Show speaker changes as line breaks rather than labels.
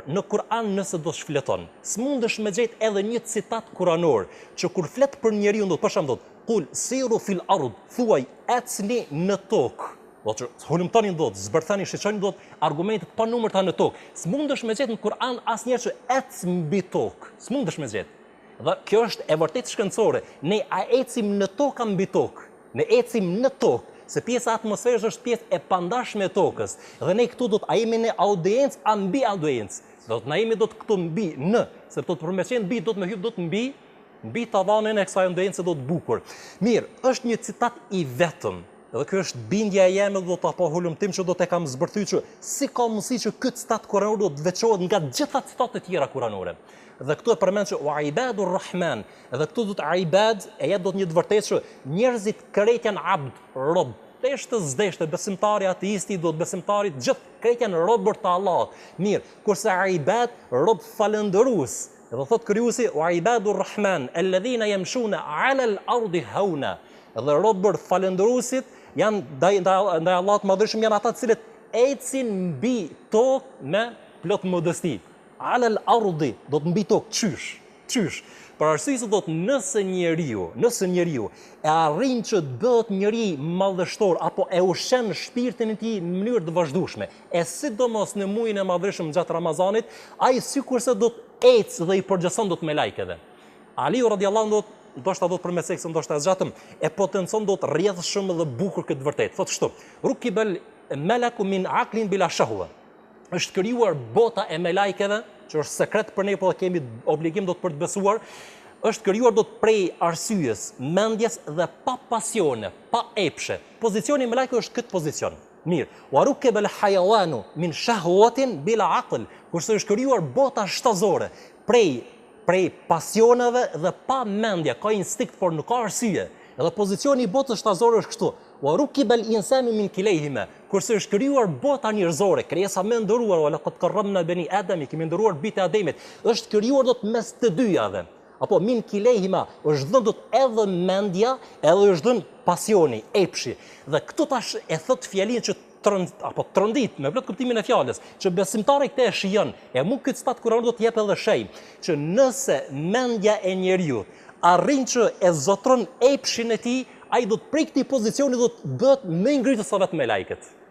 nderuar, në Kur'an nëse do të shfleton, s'mundesh me gjet edhe një citat kuranor që kur flet për njeriun do të për shembull thotë, kul siru fil ard, thuaj ecni në tokë. Do të hulumtoni do të zbërtheni, shiqoni do të argumente të panumërta në tokë. S'mundesh me gjet në Kur'an asnjëherë që ec mbi tokë. S'mundesh me gjet. Dhe kjo është e vërtetë shkencore. Ne a ecim në tokë a mbi tokë? Ne ecim në tokë, se pjesa e atmosferës është pjesë e pandashme e tokës. Dhe ne këtu do të a jemi në audiencë a mbi audiencë. Do të na jemi do të këtu mbi në, se do të për me qenë mbi do të me hyp do të mbi mbi tavanin e kësaj audience do të bukur. Mirë, është një citat i vetëm. Dhe kjo është bindja e jeme do të apo hulumtim që do të kam zbërthy që si ka mundësi që ky citat kuranor do të veçohet nga gjitha citatet e tjera kuranore. Dhe këtu e përmend që wa ibadur rahman, Edhe këtu do të ibad e jep do të një të vërtetë që njerëzit krejt janë abd, rob. Deshte s'deshte, besimtari, ateisti, do të besimtari, gjithë krejt janë robër të Allahut. Mirë, kurse ibad, rob falënderues. Edhe thot krijuesi wa ibadur rahman alladhina yamshuna ala al-ardi hauna. Edhe robër falënderuesit janë ndaj ndaj Allahut të Madhërishëm janë ata të cilët ecin mbi tokë me plot modesti. Ala al-ardi, do të mbi tokë qysh. Qysh? Për arsye se do të nëse njeriu, nëse njeriu e arrin që të bëhet njeri madhështor apo e ushqen shpirtin e tij në mënyrë të vazhdueshme, e sidomos në muajin e madhërishëm gjatë Ramazanit, ai sikurse do të ecë dhe i përngjason do të melajkeve. Aliu radiallahu anhu do të ndoshta do të për me cekë, ndoshta e zgjatëm, e potencon do të rrjedhshëm dhe bukur këtë vërtet. Thotë kështu, rukibel melaku min aklin bila shahwa. është krijuar bota e melajkeve, që është sekret për ne, po dhe kemi obligim do të për të besuar, është krijuar do të prej arsyes, mendjes dhe pa pasione, pa epshe. Pozicioni i melajkeve është këtë pozicion. Mirë, wa rukibel hajawanu min shahwatin bila akl, kurse është krijuar bota shtazore, prej prej pasioneve dhe pa mendje, ka instinkt, por nuk ka arsye. Edhe pozicioni i botës shtazore është kështu. Wa rukibel insanu min kilejhima, kurse është krijuar bota njerëzore, krijesa më e nderuar, wa laqad karramna bani Adam, i kemi nderuar bijtë e Ademit, është krijuar do të mes të dyjave. Apo min kilejhima, është dhënë do të edhe mendja, edhe është dhënë pasioni, epshi. Dhe këtu tash e thot fjalinë që trond, apo trondit me plot kuptimin e fjalës, që besimtari këtë e shijon, e mu këtë citat kuranor do të jep edhe shenjë, që nëse mendja e njeriut arrin që e zotron epshin e tij, ai do të prej këtij pozicioni do të bëhet më i ngritur sa vetë melajket.